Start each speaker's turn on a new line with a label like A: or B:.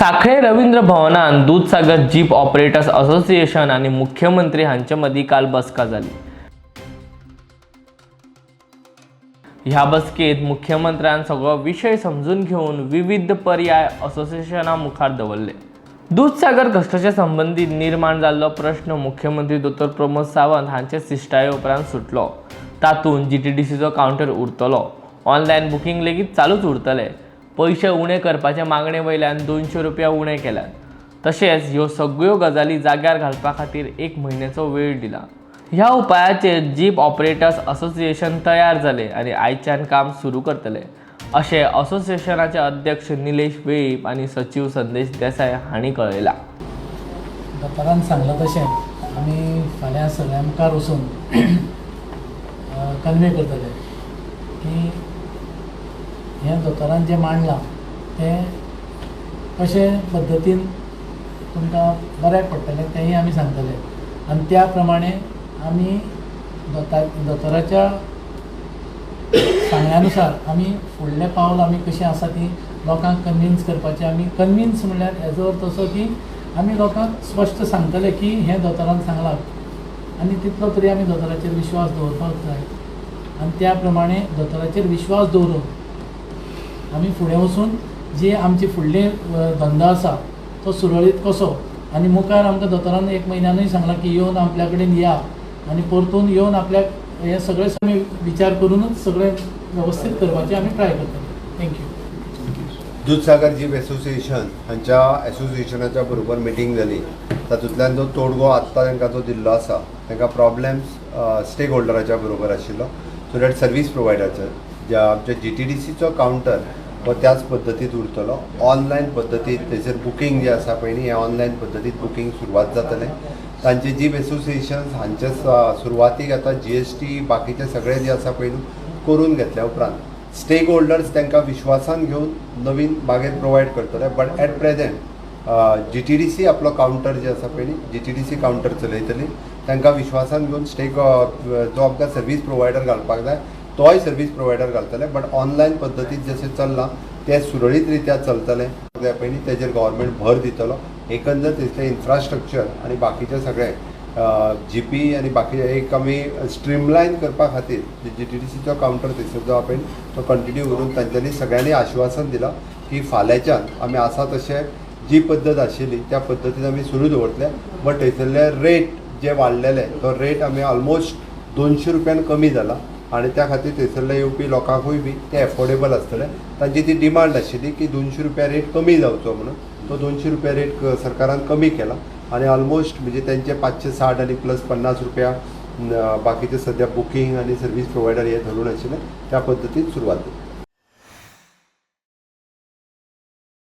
A: सांखळे रवींद्र भवनान Dudhsagar jeep operators association आनी मुख्यमंत्री हांचे मदीं काल बसका जाली. ह्या बसकेत मुख्यमंत्र्यान सगळो विशय समजून घेवन विविध पर्याय असोसिएशना मुखार दवरले. दूदसागर घसघशा संबंदीत निर्माण जाल्लो प्रश्न मुख्यमंत्री दोतोर प्रमोद सावंत हांचे शिश्टाये उपरांत सुटलो. तातूंत जीटीडीसीचो कावंटर उरतलो, ऑनलायन बुकींग लेगीत चालूच उरतले, पयशे उणे करपाचे मागणे वयल्यान 200 रुपया उणे केल्यात. तशेंच ह्यो सगळ्यो गजाली जाग्यार घालपा खातीर एक म्हयन्याचो वेळ दिला. ह्या उपायाचेर जीप ऑपरेटर्स असोसिएशन तयार जाले आनी आयच्यान काम सुरू करतले, अशें असोसिएशनाचे अध्यक्ष निलेश वेळीप आनी सचीव संदेश देसाय हांणी कळयलां.
B: दोतोरान सांगलां तशें आमी फाल्यां सगळ्यां मुखार वचून कन्वे करतले की हें दोतोरान जें मांडलां तें कशे पद्दतीन तुमकां बऱ्याक पडटलें तेंय आमी सांगतले आनी त्या प्रमाणे आमी दोतोराच्या सांगण्या नुसार आमी फुडलें पावल आमी कशीं आसा ती लोकांक कन्विन्स करपाचें. आमी कन्विन्स म्हणल्यार हेजो अर्थ असो की आमी लोकांक स्पश्ट सांगतले की हें दोतोरान सांगलां आनी तितलो तरी आमी दोतोराचेर विश्वास दवरपाक जाय आनी त्या प्रमाणे दोतोराचेर विश्वास दवरून आमी फुडें वचून जे आमचे फुडले धंदो आसा तो सुरळीत कसो आनी मुखार आमकां दोतोरान एक म्हयन्यानूय सांगलां की येवन आपल्या कडेन या आनी परतून येवन आपल्याक हें सगळें आमी विचार करुनूच सगळें वेवस्थीत करपाचें आमी ट्राय करतले. Thank you.
C: Dudhsagar jeep association हांच्या एसोसिएशनाच्या बरोबर मिटींग जाली. तातूंतल्यान जो तोडगो आत्तां तांकां जो दिल्लो आसा, तांकां प्रॉब्लेम्स स्टेक होल्डराच्या बरोबर आशिल्लो, सो that service प्रोवायडराचो ज्या आमच्या जीटीडीसीचो कावंटर हो त्याच पद्दतीत उरतलो. ऑनलायन पद्दतीत थंयसर बुकींग जें आसा पळय न्ही, हें ऑनलायन पद्दतीत बुकींग सुरवात जातलें. तांचे जीप एसोसिएशन हांचे सुरवातीक आतां जीएसटी बाकीचे सगळे जे आसा पळय न्हू करून घेतल्या उपरांत स्टेक होल्डर्स तांकां विश्वासान घेवन नवीन मागीर प्रोवायड करतले. बट एट प्रेझेंट जीटीडीसी आपलो कावंटर जे आसा पळय न्ही, जीटीडीसी कावंटर चलयतली. तांकां विश्वासान घेवन स्टेक जो आमकां सर्वीस प्रोवायडर घालपाक जाय तोय सर्वीस प्रोवायडर घालतले. बट ऑनलायन पद्दतीत जशें चल्लां तें सुरळीत रित्या चलतलें जाय पळय न्ही, तेजेर गव्हर्मेंट भर दितलो. एकंदर थंयसरलें इन्फ्रास्ट्रक्चर आनी बाकीचें सगळें जीपी आनी बाकीचे एक आमी स्ट्रीमलायन करपा खातीर जीटीडीसीचो कावंटर थंयसर जो आहा पळय तो कंटिन्यू करून तांच्यांनी सगळ्यांनी आश्वासन दिलां की फाल्यांच्यान आमी आसा तशें जी पद्दत आशिल्ली त्या पद्दतीन आमी सुरू दवरतले. बट थंयसरले रेट जे वाडलेले तो रेट आमी ऑलमोस्ट 200 रुपयान कमी जाला आनी त्या खातीर थंयसरले येवपी लोकांकूय बी ते एफोर्डेबल आसतले. तांची ती डिमांड आशिल्ली की 200 रुपया रेट कमी जावचो म्हणून. तो 200 रुपया रेट सरकारान कमी केला आनी ऑलमोस्ट म्हणजे तेंचे 560 आनी प्लस 50 रुपया बाकीचे सद्या बुकींग आनी सर्वीस प्रोवायडर हे धरून आशिल्ले त्या पद्दतीन सुरवात जाली.